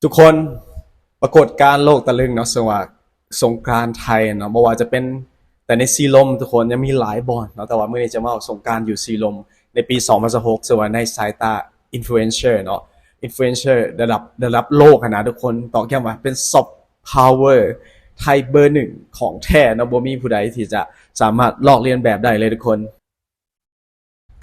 ທຸກຄົນ ປາກົດການໂລກຕະລຶງເນາະ ເຊິ່ງວ່າສົງການໄທເນາະ ບໍ່ວ່າຈະເປັນແຕ່ໃນສີລົມ ທຸກຄົນ ຍັງມີຫຼາຍບ່ອນເນາະ ແຕ່ວ່າມື້ນີ້ຈະມາເວົ້າສົງການຢູ່ສີລົມ ໃນປີສອງພັນຊາວຫົກ ເຊິ່ງວ່າໃນສາຍຕາ influencer ເນາະ influencer ລະດັບ ລະດັບໂລກຫັ້ນນະທຸກຄົນ ຕອກຢ້ຳວ່າເປັນ soft power ໄທເບີໜຶ່ງຂອງແທ້ເນາະ ບໍ່ມີຜູ້ໃດທີ່ຈະສາມາດລອກລຽນແບບໄດ້ເລີຍທຸກຄົນ.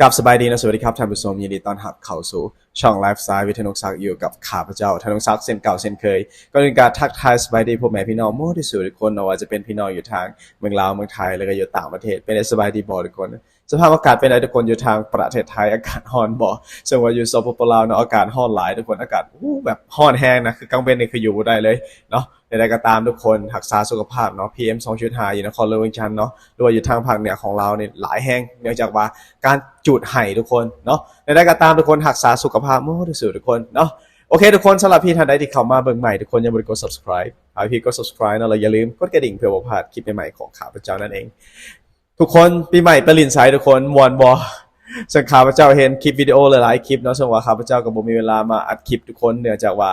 ກາບສະບາຍດີເນາະ ສະຫວັດດີຄັບທ່ານຜູ້ຊົມ ຍິນດີຕ້ອນຮັບເຂົ້າສູ່ຊ່ອງ Lifestyle with ທະນົງສັກ ຢູ່ກັບຂ້າພະເຈົ້າ ທະນົງສັກ ເຊັ່ນເກົ່າເຊັ່ນເຄີຍ. ກ່ອນອື່ນກະທັກທາຍສະບາຍດີພໍ່ແມ່ພີ່ນ້ອງໝົດທຸກຜູ້ທຸກຄົນເນາະ ວ່າຈະເປັນພີ່ນ້ອງຢູ່ທາງເມືອງລາວ ເມືອງໄທ ແລ້ວກະຢູ່ຕ່າງປະເທດ ເປັນໄດ້ສະບາຍດີບໍ່ທຸກຄົນ? ສະພາບອາກາດເປັນໃດທຸກຄົນ ຢູ່ທາງປະເທດໄທອາກາດຮ້ອນບໍ່? ເຊິ່ງວ່າຢູ່ ສປປ ລາວເນາະ ອາກາດຮ້ອນຫຼາຍທຸກຄົນ ອາກາດ ໂອ້ ແບບຮ້ອນແຮງນະ ຄືກາງເວັນນີ້ຄືຢູ່ບໍ່ໄດ້ເລີຍເນາະ. ແນວໃດກໍຕາມທຸກຄົນ ຮັກສາສຸຂະພາບເນາະ ພີເອັມ ສອງຈຸດຫ້າ ຢູ່ນະຄອນຫຼວງວຽງຈັນເນາະ ຫຼືວ່າຢູ່ທາງພາກເໜືອຂອງລາວນີ້ຫຼາຍແຮງ ເນື່ອງຈາກວ່າການຈູດໄຮ່ທຸກຄົນເນາະ. ແນວໃດກໍຕາມທຸກຄົນ ຮັກສາສຸຂະພາບໝົດທຸກຜູ້ທຸກຄົນເນາະ. ໂອເຄທຸກຄົນ ສຳລັບພີ່ທ່ານໃດທີ່ເຂົ້າມາເບິ່ງໃໝ່ ທຸກຄົນຍັງບໍ່ໄດ້ກົດ subscribe ຝາກພີ່ກົດ subscribe ເນາະ ແລະຢ່າລືມກົດກະດິ່ງເພື່ອບໍ່ພາດຄລິບໃໝ່ໆຂອງຂ້າພະເຈົ້ານັ້ນເອງ. ທຸກຄົນ ປີໃໝ່ໄປຫຼິ້ນໃສທຸກຄົນ ມ່ວນບໍ່? ເຊິ່ງຂ້າພະເຈົ້າເຫັນຄລິບວິດີໂອຫຼາຍໆຄລິບເນາະ ເຊິ່ງວ່າຂ້າພະເຈົ້າກໍບໍ່ມີເວລາມາອັດຄລິບທຸກຄົນ ເນື່ອງຈາກວ່າ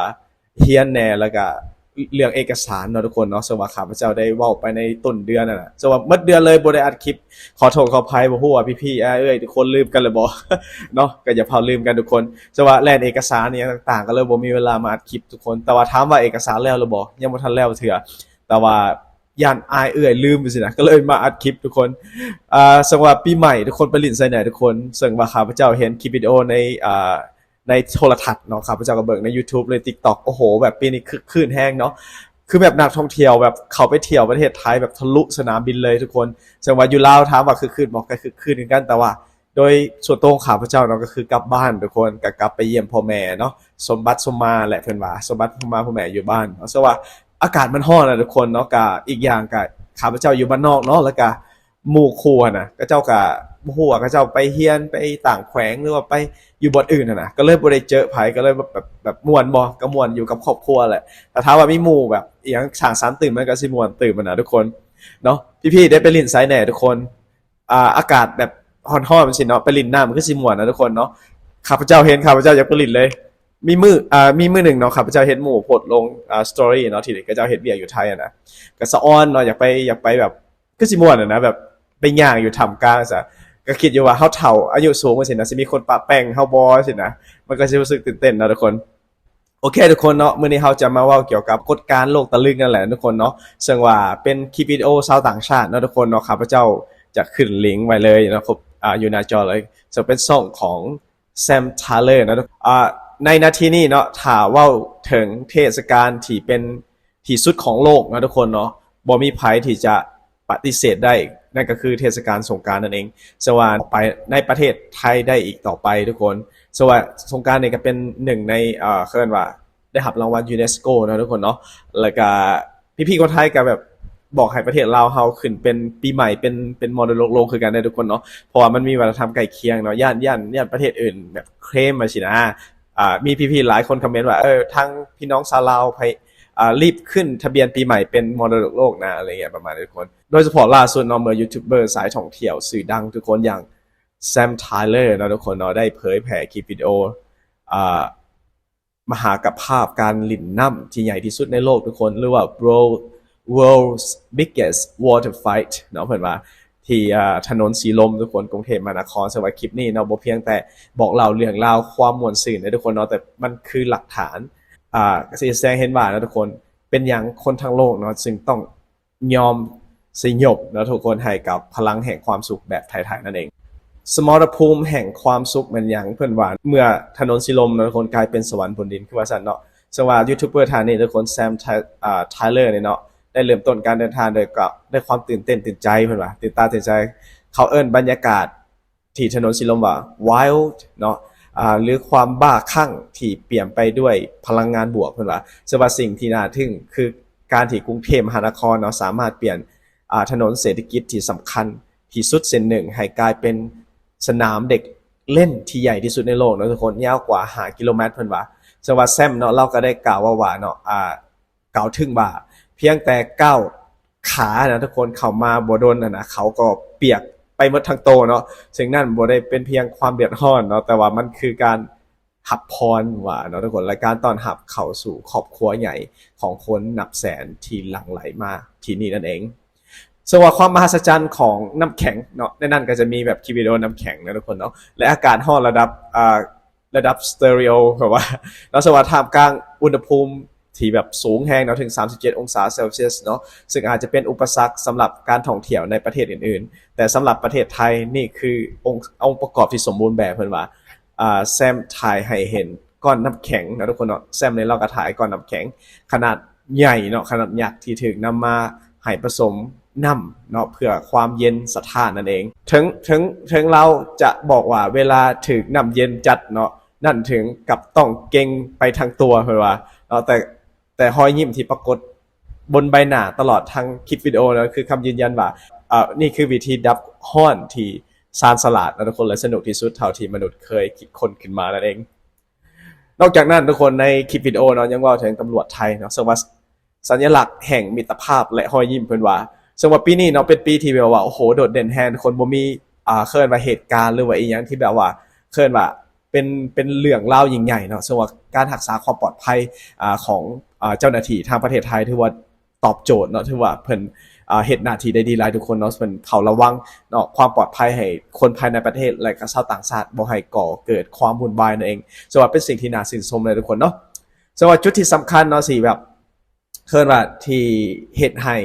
ຮຽນແດ່ ແລ້ວກະເລື່ອງເອກະສານເນາະທຸກຄົນເນາະ ເຊິ່ງວ່າຂ້າພະເຈົ້າໄດ້ເວົ້າໄປໃນຕົ້ນເດືອນຫັ້ນນະ ເຊິ່ງວ່າໝົດເດືອນເລີຍບໍ່ໄດ້ອັດຄລິບ ຂໍໂທດຂໍອະໄພ ບໍ່ຮູ້ວ່າພີ່ໆອ້າຍເອື້ອຍທຸກຄົນລືມກັນແລ້ວບໍ່ເນາະ ກໍຢ່າພາວລືມກັນທຸກຄົນ ເຊິ່ງວ່າແລ່ນເອກະສານອີ່ຫຍັງຕ່າງໆ ກໍເລີຍບໍ່ມີເວລາມາອັດຄລິບທຸກຄົນ. ແຕ່ວ່າຖາມວ່າເອກະສານແລ້ວຫຼືບໍ່? ຍັງບໍ່ທັນແລ້ວເທື່ອ ແຕ່ວ່າ ຢ້ານອ້າຍເອື້ອຍລືມຊີ້ນະ ກໍເລີຍມາອັດຄລິບທຸກຄົນ. ເຊິ່ງວ່າປີໃໝ່ທຸກຄົນໄປຫຼິ້ນໃສແດ່ທຸກຄົນ? ເຊິ່ງວ່າຂ້າພະເຈົ້າເຫັນຄລິບວິດີໂອໃນ ໃນໂທລະທັດເນາະ ຂ້າພະເຈົ້າກໍເບິ່ງໃນ YouTube ໃນ TikTok ໂອ້ໂຫ ແບບປີນີ້ຄຶກຄື້ນແຮງເນາະ ຄືແບບນັກທ່ອງທ່ຽວແບບເຂົ້າໄປທ່ຽວປະເທດໄທແບບທະລຸສະໜາມບິນເລີຍທຸກຄົນ. ເຊິ່ງວ່າຢູ່ລາວຖາມວ່າຄຶກຄື້ນບໍ່? ກໍຄຶກຄື້ນຄືກັນ ແຕ່ວ່າ ໂດຍສ່ວນຕົວຂອງຂ້າພະເຈົ້າເນາະ ກໍຄືກັບບ້ານທຸກຄົນ ກໍກັບໄປຢ້ຽມພໍ່ແມ່ເນາະ ສົມບັດສົມມາແຫຼະເພິ່ນວ່າ ສົມບັດສົມມາພໍ່ແມ່ຢູ່ບ້ານເນາະ. ເຊິ່ງວ່າອາກາດມັນຮ້ອນນະທຸກຄົນເນາະ ກະອີກຢ່າງກະຂ້າພະເຈົ້າຢູ່ບ້ານນອກເນາະ ແລ້ວກະໝູ່ຄູ່ຫັ້ນນະ ເຂົາເຈົ້າກະບໍ່ຮູ້ວ່າເຂົາເຈົ້າໄປຮຽນໄປຕ່າງແຂວງ ຫຼືວ່າໄປຢູ່ບ່ອນອື່ນຫັ້ນນະ ກໍເລີຍບໍ່ໄດ້ເຈີໃຜ ກໍເລີຍແບບ ແບບ ແບບມ່ວນບໍ່? ກໍມ່ວນຢູ່ກັບຄອບຄົວແຫຼະ ແຕ່ຖ້າວ່າມີໝູ່ແບບອີ່ຫຍັງສັງສັນຕື່ມ ມັນກໍຊິມ່ວນຕື່ມຫັ້ນນະທຸກຄົນເນາະ. ພີ່ໆໄດ້ໄປຫຼິ້ນໃສແດ່ທຸກຄົນ? ອ່າ ອາກາດແບບຮ້ອນໆຈັ່ງຊີ້ເນາະ ໄປຫຼິ້ນນ້ຳມັນຄືຊິມ່ວນນະທຸກຄົນເນາະ. ຂ້າພະເຈົ້າເຫັນ ຂ້າພະເຈົ້າຢາກໄປຫຼິ້ນເລີຍ. ມີມື້ ອ່າ ມີມື້ໜຶ່ງເນາະ ຂ້າພະເຈົ້າເຫັນໝູ່ໂພສລົງ ອ່າ story ເນາະ ທີ່ເຂົາເຈົ້າເຮັດວຽກຢູ່ໄທຫັ້ນນະ ກໍສະອອນເນາະ ຢາກໄປ ຢາກໄປແບບ ຄືຊິມ່ວນຫັ້ນນະ ແບບໄປຍ່າງຢູ່ຖ້ຳກາງຊະ ກໍຄິດຢູ່ວ່າເຮົາເຖົ້າອາຍຸສູງຈັ່ງຊີ້ນະ ຊິມີຄົນປະແປ້ງເຮົາບໍ່ຊີ້ນະ ມັນກໍຊິຮູ້ສຶກຕື່ນເຕັ້ນເນາະທຸກຄົນ. ໂອເຄທຸກຄົນເນາະ ມື້ນີ້ເຮົາຈະມາເວົ້າກ່ຽວກັບປາກົດການໂລກຕະລຶງນັ້ນແຫຼະທຸກຄົນເນາະ ເຊິ່ງວ່າເປັນຄລິບວິດີໂອຊາວຕ່າງຊາດເນາະທຸກຄົນເນາະ. ຂ້າພະເຈົ້າຈະຂຶ້ນລິງໄວ້ເລີຍເນາະ ຢູ່ໜ້າຈໍເລີຍ ເຊິ່ງເປັນຊ່ອງຂອງ Sam Tyler ເນາະ. ອ່າ ໃນນາທີນີ້ເນາະ ຖ້າເວົ້າເຖິງເທດສະການທີ່ເປັນທີ່ສຸດຂອງໂລກເນາະທຸກຄົນເນາະ ບໍ່ມີໃຜທີ່ຈະປະຕິເສດໄດ້ ນັ້ນກໍຄືເທດສະການສົງການນັ້ນເອງ ເຊິ່ງວ່າໄປໃນປະເທດໄທໄດ້ອີກຕໍ່ໄປທຸກຄົນ. ເຊິ່ງວ່າສົງການນີ້ກໍເປັນໜຶ່ງໃນ ເອີ ເຂົາເອີ້ນວ່າ ໄດ້ຮັບລາງວັນຢູເນສໂກເນາະທຸກຄົນເນາະ ແລ້ວກະ ພີ່ໆຄົນໄທກໍແບບບອກໃຫ້ປະເທດລາວເຮົາຂຶ້ນເປັນປີໃໝ່ ເປັນ ເປັນມໍລະດົກໂລກຄືກັນເດ້ທຸກຄົນເນາະ ເພາະວ່າມັນມີວັດທະນະທຳໃກ້ຄຽງເນາະ ຢ້ານ ຢ້ານ ຢ້ານປະເທດອື່ນແບບເຄລມວ່າຊີ້ນະ. ອ່າ ມີພີ່ໆຫຼາຍຄົນຄອມເມັນວ່າ ເອີ ທາງພີ່ນ້ອງຊາວລາວໄປ ອ່າ ຮີບຂຶ້ນທະບຽນປີໃໝ່ເປັນມໍລະດົກໂລກນະ ອະໄລເງຍ ປະມານນີ້ທຸກຄົນ. ໂດຍສະເພາະລ່າສຸດເນາະ ເມື່ອຢູທູບເບີສາຍທ່ອງທ່ຽວຊື່ດັງທຸກຄົນ ຢ່າງ Sam Tyler ເນາະທຸກຄົນເນາະ ໄດ້ເຜີຍແຜ່ຄລິບວິດີໂອ ອ່າ ມະຫາກະພາບການຫຼິ້ນນ້ຳທີ່ໃຫຍ່ທີ່ສຸດໃນໂລກທຸກຄົນ ຫຼືວ່າ World World's Biggest Water Fight ເນາະ ເພິ່ນວ່າທີ່ ອ່າ ຖະໜົນສີລົມທຸກຄົນ ກຸງເທບມະຫານະຄອນ. ເຊິ່ງວ່າຄລິບນີ້ເນາະ ບໍ່ພຽງແຕ່ບອກເລົ່າເລື່ອງລາວຄວາມມ່ວນຊື່ນເດ້ທຸກຄົນເນາະ ແຕ່ມັນຄືຫຼັກຖານ ອ່າ ທີ່ສະແດງເຫັນວ່າເນາະທຸກຄົນ ເປັນຫຍັງຄົນທັງໂລກເນາະ ຈຶ່ງຕ້ອງ ຍອມສະຫຍົບເນາະທຸກຄົນ ໃຫ້ກັບພະລັງແຫ່ງຄວາມສຸກແບບໄທໆນັ້ນເອງ. ສະມໍລະພູມແຫ່ງຄວາມສຸກແມ່ນຫຍັງ? ເພິ່ນວ່າເມື່ອຖະໜົນສີລົມເນາະທຸກຄົນ ກາຍເປັນສະຫວັນບົນດິນ ຄືວ່າຊັ້ນເນາະ. ເຊິ່ງວ່າຢູທູບເບີທ່ານນີ້ທຸກຄົນ Sam Ty ອ່າ Tyler ນີ້ເນາະ ໄດ້ເລີ່ມຕົ້ນການເດີນທາງໂດຍກໍ ດ້ວຍຄວາມຕື່ນເຕັ້ນຕື່ນໃຈ ເພິ່ນວ່າ ຕື່ນຕາຕື່ນໃຈ. ເຂົາເອີ້ນບັນຍາກາດ ທີ່ຖະໜົນສີລົມວ່າ Wild ເນາະ ອ່າ ຫຼື ຄວາມບ້າຄື້ນທີ່ປ່ຽນໄປດ້ວຍພະລັງງານບວກ ເພິ່ນວ່າ. ເຊິ່ງວ່າສິ່ງທີ່ໜ້າທຶ່ງຄືການທີ່ກຸງເທບມະຫານະຄອນເນາະ ສາມາດປ່ຽນ ອ່າ ຖະໜົນເສດຖະກິດທີ່ສຳຄັນທີ່ສຸດເສັ້ນໜຶ່ງ ໃຫ້ກາຍເປັນສະໜາມເດັກຫຼິ້ນທີ່ໃຫຍ່ທີ່ສຸດໃນໂລກເນາະທຸກຄົນ ຍາວກວ່າຫ້າກິໂລແມັດ ເພິ່ນວ່າ. ເຊິ່ງວ່າ Sam ເນາະ ລາວກໍໄດ້ກ່າວເວົ້າວ່າເນາະ ອ່າ ກ່າວເຖິງວ່າ ພຽງແຕ່ກ້າວຂານະທຸກຄົນ ເຂົ້າມາບໍ່ດົນຫັ້ນນະ ເຂົາກໍປຽກໄປໝົດທັງໂຕເນາະ. ເຊິ່ງນັ້ນບໍ່ໄດ້ເປັນພຽງຄວາມເດືອດຮ້ອນເນາະ ແຕ່ວ່າມັນຄືການ ຮັບພອນວ່າເນາະທຸກຄົນ ແລະ ການຕ້ອນຮັບເຂົ້າສູ່ຄອບຄົວໃຫຍ່ຂອງຄົນນັບແສນທີ່ຫຼັ່ງໄຫຼມາທີ່ນີ້ນັ້ນເອງ. ເຊິ່ງວ່າຄວາມມະຫັດສະຈັນຂອງນ້ຳແຂງເນາະ ໃນນັ້ນກໍຈະມີແບບຄລິບວິດີໂອນ້ຳແຂງເນາະທຸກຄົນເນາະ ແລະ ອາກາດຮ້ອນລະດັບ ອ່າ ລະດັບສະເຕີຣີໂອ ແບບວ່າເນາະ ເຊິ່ງວ່າທ່າມກາງອຸນຫະພູມທີ່ແບບສູງແຮງເນາະ ເຖິງສາມສິບເຈັດອົງສາເຊລຊຽສເນາະ ເຊິ່ງອາດຈະເປັນອຸປະສັກສຳລັບການທ່ອງທ່ຽວໃນປະເທດອື່ນໆ ແຕ່ສຳລັບປະເທດໄທນີ້ຄືອົງ ອົງປະກອບທີ່ສົມບູນແບບ ເພິ່ນວ່າ ອ່າ ແຊມຖ່າຍໃຫ້ເຫັນກ້ອນນ້ຳແຂງເນາະທຸກຄົນເນາະ ແຊມນີ້ລາວກໍຖ່າຍກ້ອນນ້ຳແຂງຂະໜາດໃຫຍ່ເນາະ ຂະໜາດຍັກທີ່ຖືກນຳມາໃຫ້ປະສົມນ້ຳເນາະ ເພື່ອຄວາມເຢັນສະຖານນັ້ນເອງ. ເຖິງ ເຖິງ ເຖິງລາວຈະບອກວ່າເວລາຖືກນ້ຳເຢັນຈັດເນາະ ນັ້ນເຖິງກັບຕ້ອງເກັ່ງໄປທັງຕົວ ເພິ່ນວ່າເນາະ ແຕ່ ແຕ່ຮອຍຍິ້ມທີ່ປາກົດບົນໃບໜ້າຕະຫຼອດທັງຄລິບວິດີໂອນັ້ນ ຄືຄຳຢືນຢັນວ່າ ເອີ ນີ້ຄືວິທີດັບຮ້ອນທີ່ຊານສະຫຼາດເນາະທຸກຄົນ ແລະ ສະໜຸກທີ່ສຸດເທົ່າທີ່ມະນຸດເຄີຍຄິດຄົ້ນຂຶ້ນມານັ້ນເອງ. ນອກຈາກນັ້ນທຸກຄົນ ໃນຄລິບວິດີໂອເນາະ ຍັງເວົ້າເຖິງຕຳຫຼວດໄທເນາະ ເຊິ່ງວ່າສັນຍະລັກແຫ່ງມິດຕະພາບ ແລະ ຮອຍຍິ້ມ ເພິ່ນວ່າ ເຊິ່ງວ່າປີນີ້ເນາະ ເປັນປີທີ່ແບບວ່າ ໂອ້ໂຫ ໂດດເດັ່ນແຮງ ຄົນບໍ່ມີ ອ່າ ເອີ້ນວ່າເຫດການ ຫຼືວ່າອີ່ຫຍັງທີ່ແບບວ່າ ເອີ້ນວ່າ ເປັນ ເປັນເລື່ອງລາວຍິ່ງໃຫຍ່ເນາະ ເຊິ່ງວ່າການຮັກສາຄວາມປອດໄພ ອ່າ ຂອງ ອ່າ ເຈົ້າໜ້າທີ່ທາງປະເທດໄທ ຖືວ່າຕອບໂຈດເນາະ ຖືວ່າເພິ່ນ ອ່າ ເຮັດໜ້າທີ່ໄດ້ດີຫຼາຍທຸກຄົນເນາະ ເພິ່ນເຝົ້າລະວັງເນາະ ຄວາມປອດໄພໃຫ້ຄົນພາຍໃນປະເທດ ແລະ ກໍຊາວຕ່າງຊາດ ບໍ່ໃຫ້ກໍ່ເກີດຄວາມວຸ່ນວາຍນັ້ນເອງ ເຊິ່ງວ່າເປັນສິ່ງທີ່ໜ້າຊື່ນຊົມເລີຍທຸກຄົນເນາະ. ເຊິ່ງວ່າຈຸດທີ່ສຳຄັນເນາະ ທີ່ແບບ ເອີ້ນວ່າທີ່ເຮັດໃຫ້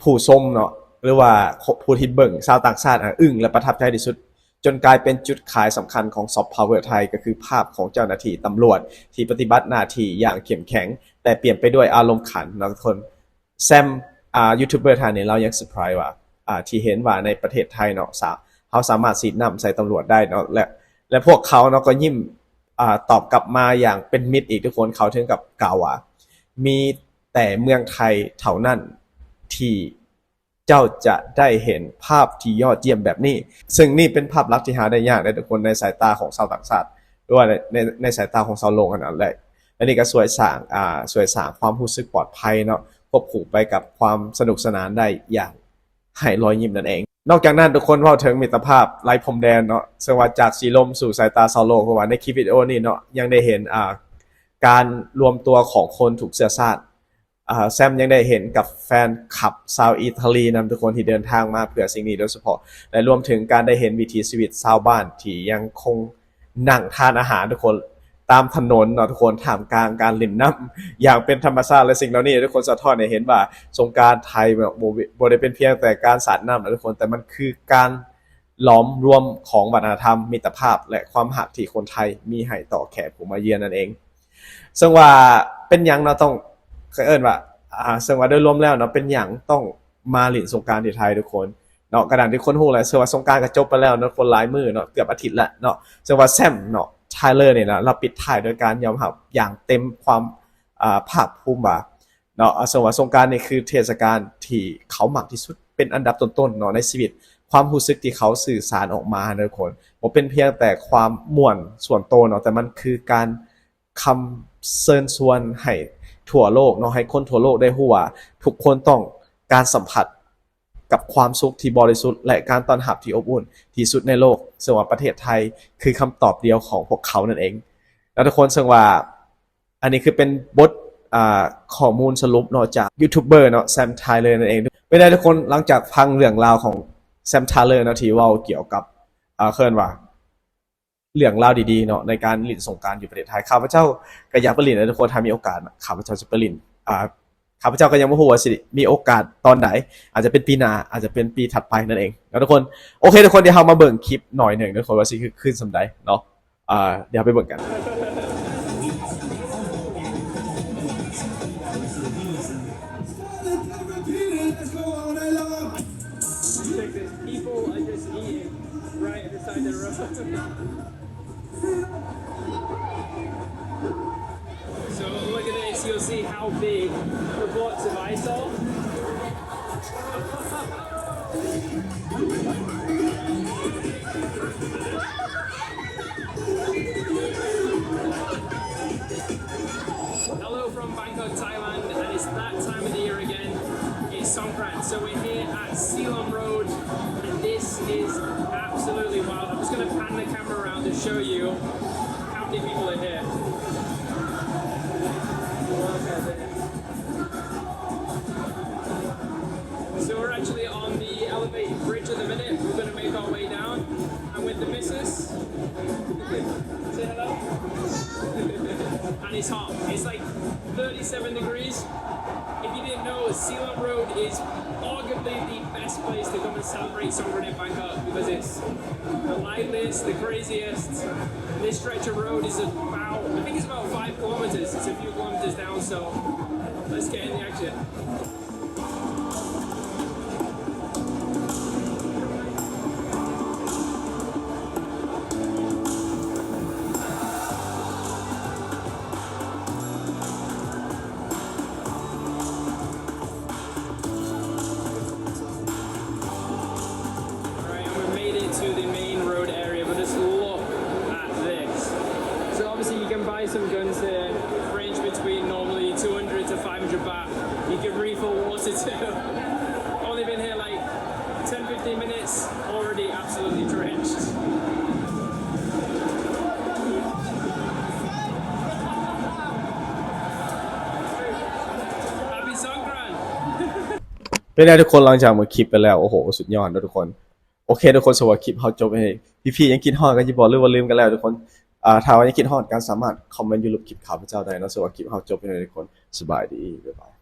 ຜູ້ຊົມເນາະ ຫຼືວ່າຜູ້ທີ່ເບິ່ງຊາວຕ່າງຊາດອະ ອຶ້ງ ແລະ ປະທັບໃຈທີ່ສຸດ ຈົນກາຍເປັນຈຸດຂາຍສຳຄັນຂອງຊອບພາວເວີໄທ ກໍຄືພາບຂອງເຈົ້າໜ້າທີ່ຕຳຫຼວດທີ່ປະຕິບັດໜ້າທີ່ຢ່າງເຂັ້ມແຂງ ແຕ່ປ່ຽນໄປດ້ວຍອາລົມຂັນເນາະທຸກຄົນ. ແຊມ ອ່າ ຢູທູບເບີທ່ານນີ້ ລາວຍັງເຊີໄພຣສ໌ວ່າ ອ່າ ທີ່ເຫັນວ່າໃນປະເທດໄທເນາະ ສາ ເຮົາສາມາດສີດນ້ຳໃສ່ຕຳຫຼວດໄດ້ເນາະ ແລະ ແລະ ພວກເຂົາເນາະກໍຍິ້ມ ອ່າ ຕອບກັບມາຢ່າງເປັນມິດອີກທຸກຄົນ. ເຂົາເຖິງກັບກ່າວວ່າ ມີ ແຕ່ເມືອງໄທເທົ່ານັ້ນທີ່ເຈົ້າຈະໄດ້ເຫັນພາບທີ່ຍອດຢ້ຽມແບບນີ້ ເຊິ່ງນີ້ເປັນພາບລັກທີ່ຫາໄດ້ຍາກເດ້ທຸກຄົນ ໃນສາຍຕາຂອງຊາວຕ່າງຊາດ ຫຼືວ່າໃນ ໃນ ໃນສາຍຕາຂອງຊາວໂລກຫັ້ນນະ ແລະ ອັນນີ້ກໍຊ່ວຍສ້າງ ອ່າ ຊ່ວຍສ້າງຄວາມຮູ້ສຶກປອດໄພເນາະ ຄວບຄູ່ໄປກັບຄວາມສະໜຸກສະໜານໄດ້ຢ່າງ ໃຫ້ຮອຍຍິ້ມນັ້ນເອງ. ນອກຈາກນັ້ນ ທຸກຄົນເວົ້າເຖິງມິດຕະພາບໄຮ້ພົມແດນເນາະ ເຊິ່ງວ່າຈາກສີລົມສູ່ສາຍຕາຊາວໂລກ ເພາະວ່າໃນຄລິບວິດີໂອນີ້ເນາະ ຍັງໄດ້ເຫັນ ອ່າ ການລວມຕົວຂອງຄົນທຸກເຊື້ອຊາດ ອ່າ ແຊມຍັງໄດ້ເຫັນກັບແຟນຄລັບຊາວອີຕາລີນຳ ທຸກຄົນທີ່ເດີນທາງມາເພື່ອສິ່ງນີ້ໂດຍສະເພາະ ແລະ ລວມເຖິງການໄດ້ເຫັນວິຖີຊີວິດຊາວບ້ານທີ່ຍັງຄົງ ນັ່ງທານອາຫານທຸກຄົນ ຕາມຖະໜົນເນາະທຸກຄົນ ທ່າມກາງການຫຼິ້ນນ້ຳຢ່າງເປັນທຳມະຊາດ ແລະ ສິ່ງເຫຼົ່ານີ້ທຸກຄົນສະທ້ອນໃຫ້ເຫັນວ່າ ສົງການໄທແບບບໍ່ ບໍ່ໄດ້ເປັນພຽງແຕ່ການສາດນ້ຳນະທຸກຄົນ ແຕ່ມັນຄືການຫຼອມລວມຂອງວັດທະນະທຳ ມິດຕະພາບ ແລະ ຄວາມຮັກທີ່ຄົນໄທມີໃຫ້ຕໍ່ແຂກຜູ້ມາຢ້ຽມນັ້ນເອງ. ເຊິ່ງວ່າເປັນຫຍັງເນາະຕ້ອງ ເອີ້ນວ່າ ອ່າ ເຊິ່ງວ່າໂດຍລວມແລ້ວເນາະ ເປັນຫຍັງຕ້ອງມາຫຼິ້ນສົງການທີ່ໄທທຸກຄົນ ເນາະ ຂະໜາດທີ່ຄົນຮູ້ແລ້ວ ເຊິ່ງວ່າສົງການກໍຈົບໄປແລ້ວເນາະ ຄົນຫຼາຍມື້ເນາະ ເກືອບອາທິດແລ້ວເນາະ ເຊິ່ງວ່າແຊມເນາະ ໄທເລີນີ້ນະ ລາວປິດທ້າຍໂດຍການຍອມຮັບຢ່າງເຕັມຄວາມ ອ່າ ພາກພູມວ່າເນາະ ເຊິ່ງວ່າສົງການນີ້ຄືເທດສະການທີ່ເຂົາມັກທີ່ສຸດ ເປັນອັນດັບຕົ້ນໆເນາະໃນຊີວິດ ຄວາມຮູ້ສຶກທີ່ເຂົາສື່ສານອອກມານະທຸກຄົນ ບໍ່ເປັນພຽງແຕ່ຄວາມມ່ວນສ່ວນໂຕເນາະ ແຕ່ມັນຄືການ ຄຳເຊີນຊວນໃຫ້ທົ່ວໂລກເນາະ ໃຫ້ຄົນທົ່ວໂລກໄດ້ຮູ້ວ່າ ທຸກຄົນຕ້ອງການສຳຜັດກັບຄວາມສຸກທີ່ບໍລິສຸດ ແລະ ການຕ້ອນຮັບທີ່ອົບອຸ່ນທີ່ສຸດໃນໂລກ ເຊິ່ງວ່າປະເທດໄທຄືຄຳຕອບດຽວຂອງພວກເຂົານັ້ນເອງນະທຸກຄົນ. ເຊິ່ງວ່າອັນນີ້ຄືເປັນບົດ ອ່າ ຂໍ້ມູນສະຫຼຸບເນາະ ຈາກຢູທູບເບີເນາະ ແຊມ ໄທເລີ ນັ້ນເອງ. ເປັນໃດທຸກຄົນ ຫຼັງຈາກຟັງເລື່ອງລາວຂອງແຊມ ໄທເລີ ເນາະ ທີ່ເວົ້າກ່ຽວກັບ ເອີ້ນວ່າ ເລື່ອງລາວດີໆເນາະ ໃນການຫຼິ້ນສົງການຢູ່ປະເທດໄທ ຂ້າພະເຈົ້າກໍຢາກໄປຫຼິ້ນນະທຸກຄົນ ຖ້າມີໂອກາດ ຂ້າພະເຈົ້າຈະໄປຫຼິ້ນ ອ່າ ຂ້າພະເຈົ້າກໍຍັງບໍ່ຮູ້ວ່າຊິມີໂອກາດຕອນໃດ ອາດຈະເປັນປີໜ້າ ອາດຈະເປັນປີຖັດໄປນັ້ນເອງເນາະທຸກຄົນ. ໂອເຄທຸກຄົນ ດຽວເຮົາມາເບິ່ງຄລິບໜ້ອຍໜຶ່ງ ທຸກຄົນວ່າຊິຄຶກຄື້ນສ່ຳໃດເນາະ ອ່າ ດຽວໄປເບິ່ງກັນ. Check this. People are just eating right at the side of the road. So look at this. You'll see how big the blocks of ice are. Hello from Bangkok, Thailand, and it's that time of the year again. It's Songkran, so we're here at Seelam Road, and this is absolutely wild. I'm just gonna pan the camera around to show you. People in here. So we're actually on the elevated bridge at the minute. We're gonna make our way down. I'm with the missus. Say hello. And it's hot. It's like thirty-seven degrees. If you didn't know, Sealand Road is arguably the best place to come and celebrate Songkran in Bangkok because it's the liveliest, the craziest. This stretch of road is about, I think it's about five kilometers. It's a few kilometers down, so let's get in the action. Alright, and we made it to the main road area, but just look at this. So obviously you can buy some guns here, range between normally two hundred to five hundred baht. You can refill water too. Only been here like ten, fifteen minutes, already absolutely drenched. Happy Songkran. ເປັນໄງທຸກຄົນ ຫຼັງຈາກເບິ່ງຄລິບໄປແລ້ວ? ໂອ້ໂຫ ສຸດຍອດເນາະທຸກຄົນ. ໂອເຄທຸກຄົນ ສຳລັບຄລິບເຮົາຈົບໃຫ້ ພີ່ໆຍັງຄິດຮອດກັນຢູ່ບໍ່ ຫຼືວ່າລືມກັນແລ້ວທຸກຄົນ? ອ່າ ຖ້າວ່າຍັງຄິດຮອດກັນ ສາມາດຄອມເມັນຢູ່ລຸ່ມຄລິບຂ້າພະເຈົ້າໄດ້ເນາະ. ສຳລັບຄລິບເຮົາຈົບໃຫ້ທຸກຄົນ ສະບາຍດີ ບາຍບາຍ.